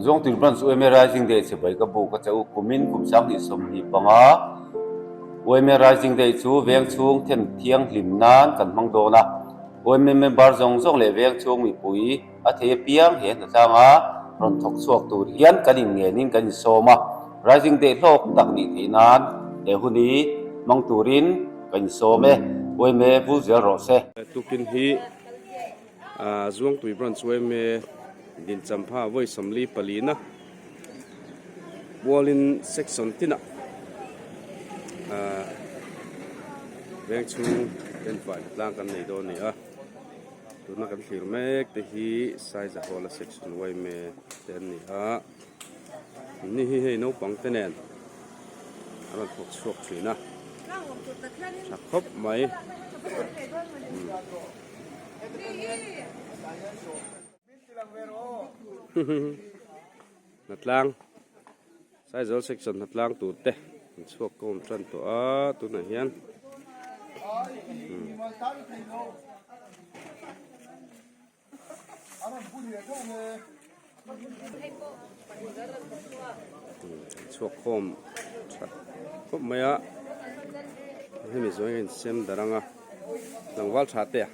Zawngtir Branch UMA Rising Day chibai ka buk a che u. Kumin kum 2025 UMA Rising Day chu veng chhung them thianghlim nan kan hmang dawn a. UMA member zawng zawng leh veng chhung mipui a thei apiang he hnatlanga rawn thawk chhuak tur hian kan inngenin kan insawm a. Rising Day hlawk tak nih theih nan he hun hi hmang turin kan insawm e. UMA vul zel rawh se. Tukin hi Zuangtui Branch yma Dinchampha vawi 44 na Pualin section tinah veng chhung enfaina tlang kan nei dawn a ni a, tuna kan thlir mek te hi Saizahawla section yma te an ni a, ni hi hei naupang te nen an rawn thawk chhuak thin a, tha khawp mai. Hnatlang Saizawr section hnatlang tur te an chhuak kawm tan tawh a tunah hian Chhuak khawm that khawp mai a hemi zawng hian sem darh ang a tlangval tha te a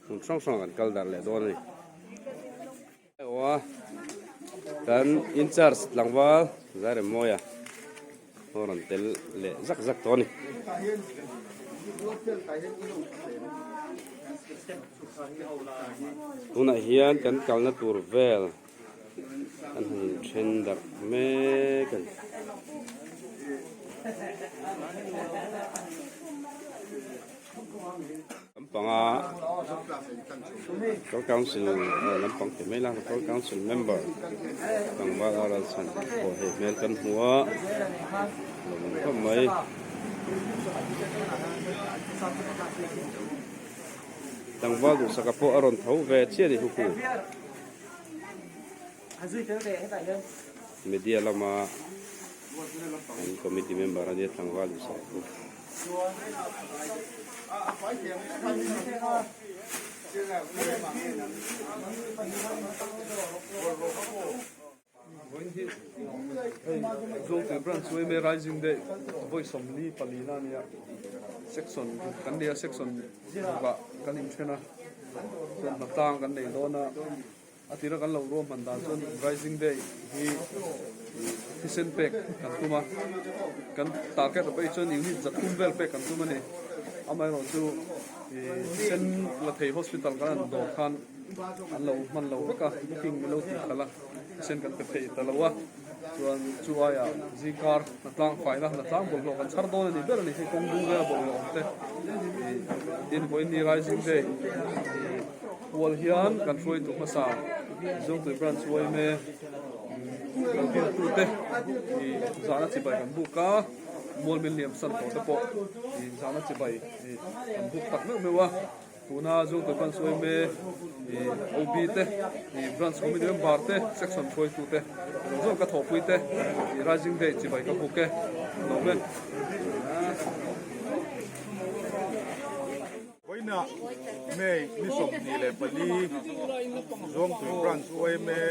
hmun hrang hrang ah kan kal darh leh dawn a ni. Aw kan in charge tlangval Zairemmawia pawh rawn tel leh zak zak tawh a ni. Tunah hian kan kalna tur vel an han inthen darh mek a ni. Lampanga Local Council lampang ti mai la Local Council member tlangval a ral chhan pawh hei hmel kan hmu a lo awm khawp mai. Tlangval duhsaka pawh a rawn tho ve chiah a ni huku. Media lama an committee member a nia tlangval duhsaka pawh. Vawiin hi hei Zawngtui Branch yma Rising Day vawi 44 na a nia section kan nei a section rukah kan inthen a chuan hnatlang kan nei dawn a. A tira kan lo ruahman dan chuan Rising Day hi thisen pek kan tum a, kan target a pei chuan unit 300 vel pek kan tum a ni. Amaherawh chu thisen la thei hospital kan han dawr khan an lo hman lo vek a, booking min lo tih khalh a, thisen kan pe thei ta lo a. Chuan chu aiah zingkar hnatlang faina hnatlang bawlhhlawh kan chhar dawn a ni ber a ni. Hei kawng dung vela bawlhhlawh awm te tin vawiin Rising Day Pual hian kan hruaitu hmasa Zawngtui Branch yma lo diltute i zahna chibai kan buk a, mual min liam san tawh te pawh i zahna chibai kan buk tak meuh meuh a. Tuna Zawngtui Branch yma i OB te, i Branch Committee member te, Section hruaitute zawng zawng ka thawhpui te i Rising Day chibai ka buk e. Lawm e. Vawiinah May ni 24 Zawngtui Branch yma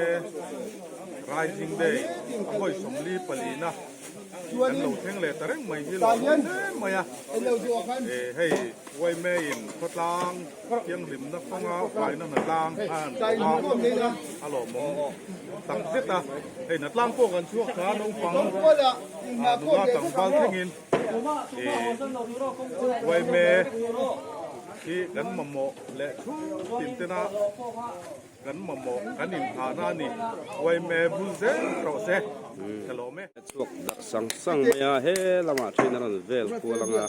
Rising Day a vawi 44 na kan lo thleng leh ta reng mai hi lo awm hle mai a. Hei yma in khawtlang thianghlimna kawnga faina hnatlang khan a lawmawm tak zet a. Hei hnatlang pawh kan chhuak tha naupang nula tlangval thlengin. Uaime hi kan mamawh leh chhung tin tena kan mamawh kan inphahna a ni. Uaime bul zel rawh se ka lawm e. Chhuak darh sang sang mai a, he lamah train a rawn vel kual ang a,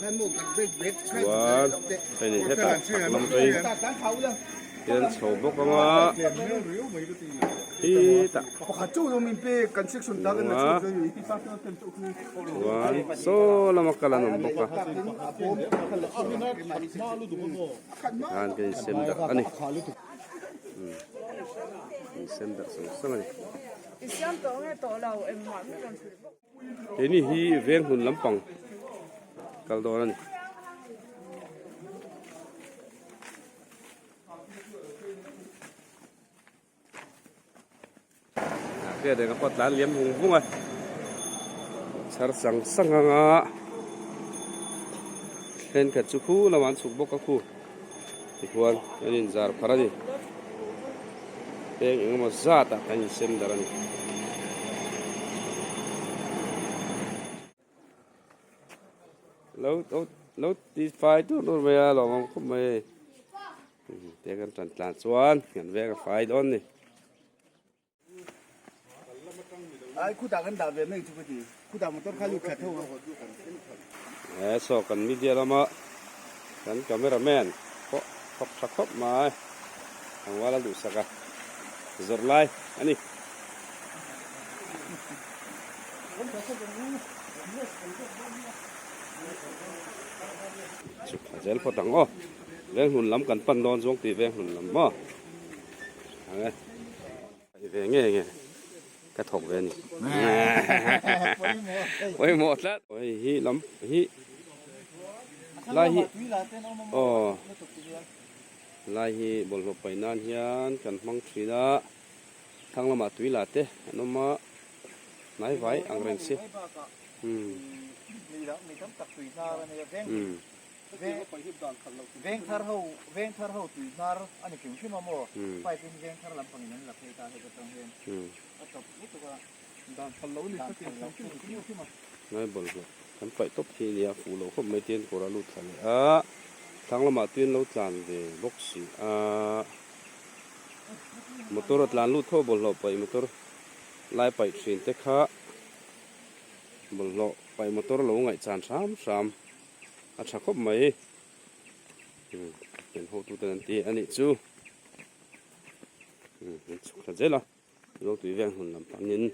chuan train in hetah chhak lam phei hian chho bawk ang a, hetah Chuan saw lama kal an awm bawk a tikhan kan insem darh a ni insem darh sang sang a ni keini hi veng hmun lampang kal dawn a ni. Ke deng a pawh tlan liam vung vung a chhar sang sang ang a thenkhat chu khu lamah an chhuk bawk a khu tichuan an inzar pharh a ni peng engemaw zat ah kan insem darh a ni. Lo lo lo ti fai tur tur mai a lawm ang khawp mai hei te kan tan tlan chuan kan veng a fai dawn ni. Ai khutah kan dah ve mai chu ka ti khutah motor kha lut thla tho a. He saw kan media lama kan camera man pawh thawk tha khawp mai tlangval a duhsak a zawrh lai a ni. Chhuk thla zel phawt ang aw veng hlun lam kan pan dawn zawng tih veng hlun lam maw ang e i ve nge nge ka thawk ve ni pawimawh tlat hei hi lam hi lai hi aw lai hi bawlhhlawh paih nan hian kan hmang thin a. Thlang lamah tui la te an awm a, hnai vai ang reng si. Hnai bawlhhlawh kan paih tawp khi a nia, fuh loh khawp mai te hian kawr a lut thla leh a, thlang lamah tui an lo tlan ve bawk si a. Motor a tlan lut tho bawlhhlawh paih motor lai paih thin te kha bawlhhlawh paih motor lo ngaih chan hram hram a tha khawp mai kan hotu ten an ti a nih chu an chhuk thla zel a Zotui veng hmun lam panin.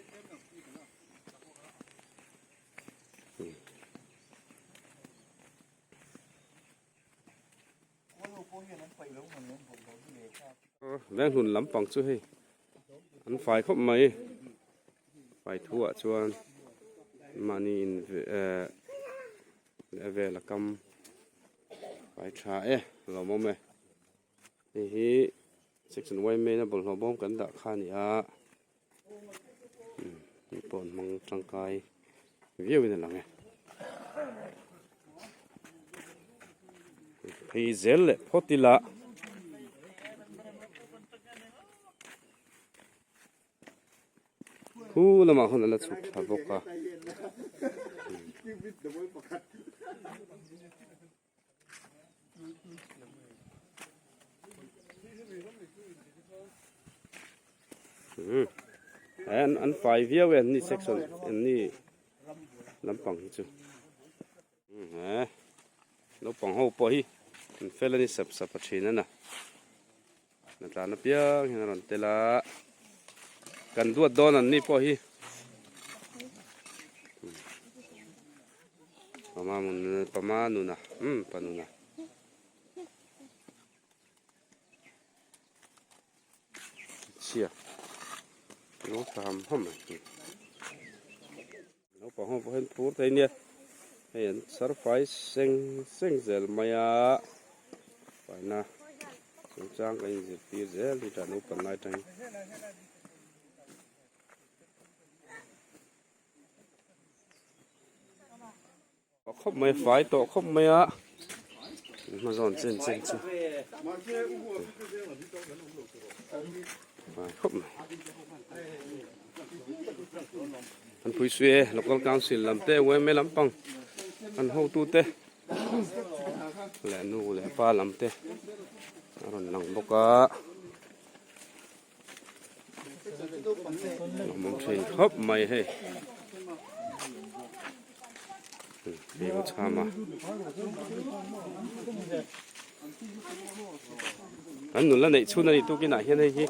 Venghlun lampang chu hei an fai khawp mai fai thu ah chuan mahni in eh leh vel a kam fai tha e lawmawm e hei hi section y main a bawlhhlawh bawm kan dah kha a ni a mi pawh an hmang tangkai viau in a lang e phei zel leh phawt ila khu lamah khawn a la chhuk thla bawk a. An an fai viau e an ni section an ni lampang hi chu he naupang ho pawh hi an fel a ni sap sap a thin a na na tlan apiang hian a rawn tel a kan duat dawn an ni pawh hi. Pama mun pama nuna umm pa nuna chhia lo tha ham ham mai hi naupang ho pawh hian phur thei nia hei an chhar fai seng seng zel mai a faina chungchang kan inzirtir zel hi tah naupang lai atangin. Khawp mai fai tawh khawp mai a hma zawn chen chen chu fai khawp mai an pui sui e local council lam te yma lampang an hotu te leh nu leh pa lam te a rawn lang bawk a. Lawmawm thin khawp mai hei hei u chham a kan nula neih chhun a ni tukin ah hian hei hi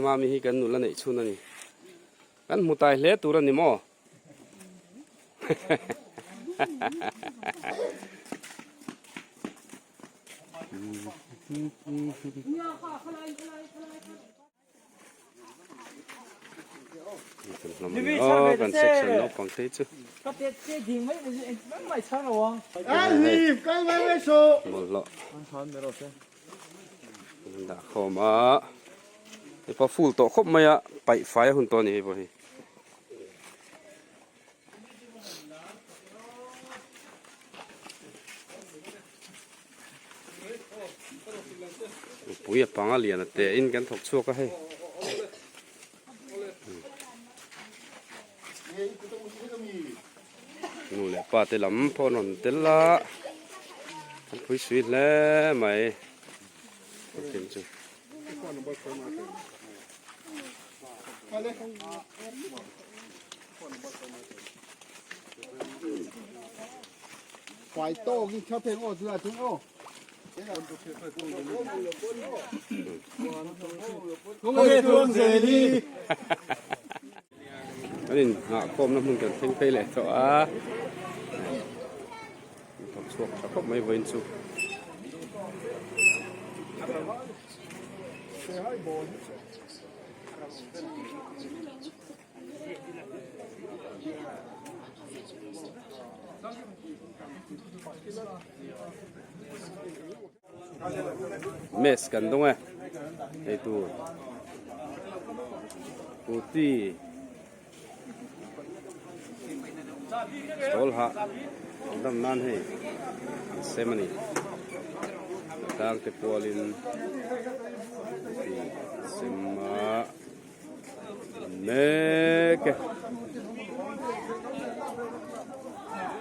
mami hi kan nula neih chhun a ni kan hmu tai hle tur a ni maw. Kan section naupang te chu bawlhhlawh an dah khawm a. Hei pawh full tawh khawp mai a paih fai a hun tawh a ni hei pawh hi. Mipui a panga lian a te in kan thawk chhuak a hei. Nu leh pa te lam pawh an rawn tel a an pui sui hle mai engkim chu. An in nghah khawmna hmun kan thleng phei leh tawh a an thawk chhuak tha khawp mai vawiin chu. Mess kan dawng e hei tur kurti chawl hah dam nan hei an sem a ni tlang te pualin kurti an sem a. Mek e.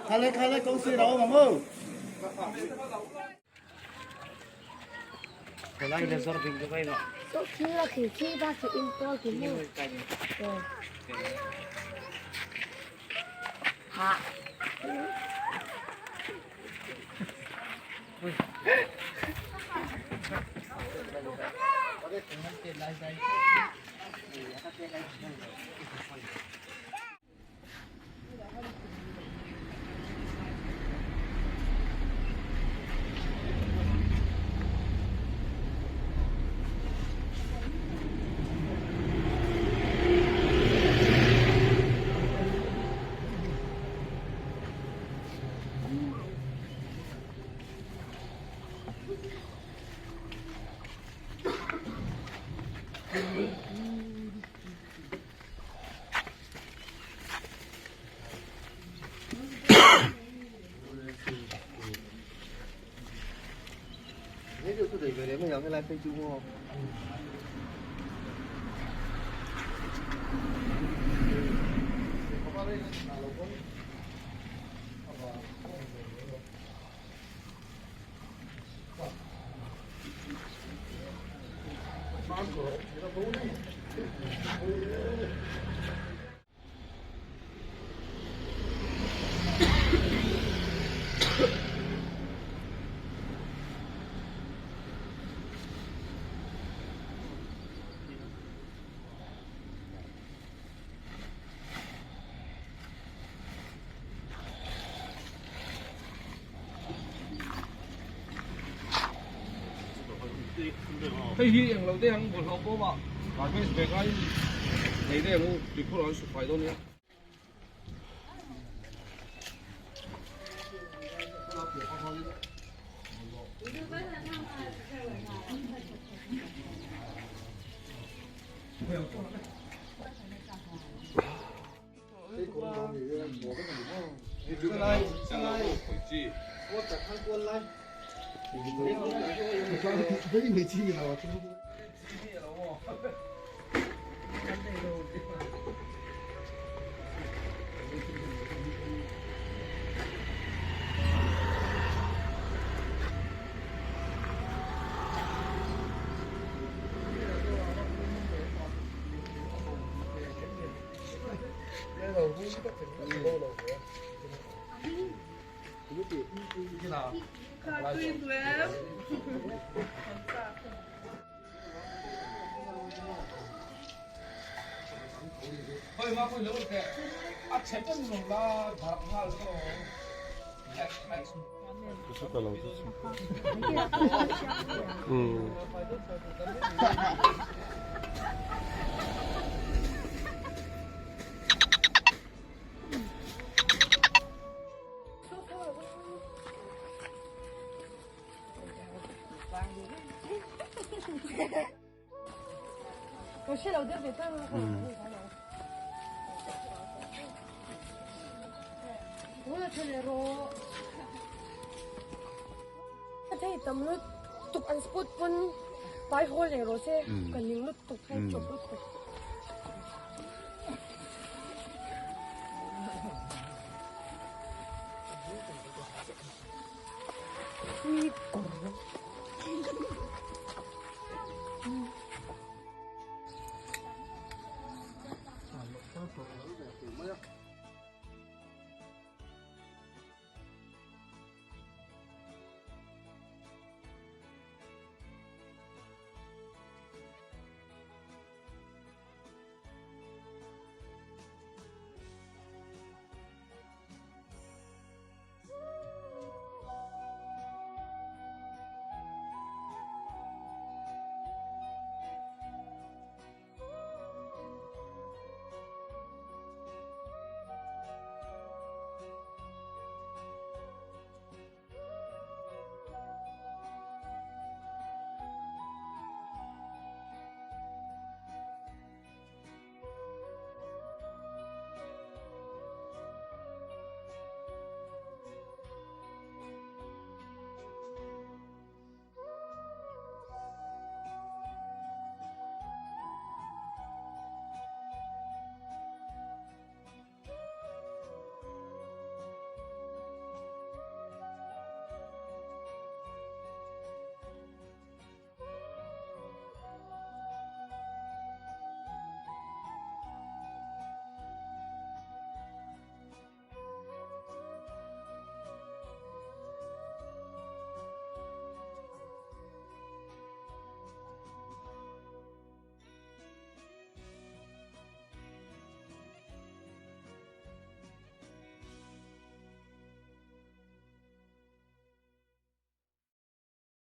Khai khai lai công sư đâu mà mơ. Hei hi englo te ang bawlhhlawh pawh mah garbage bag a in nei te ang u tuikhur ah an suk fai dawn nia.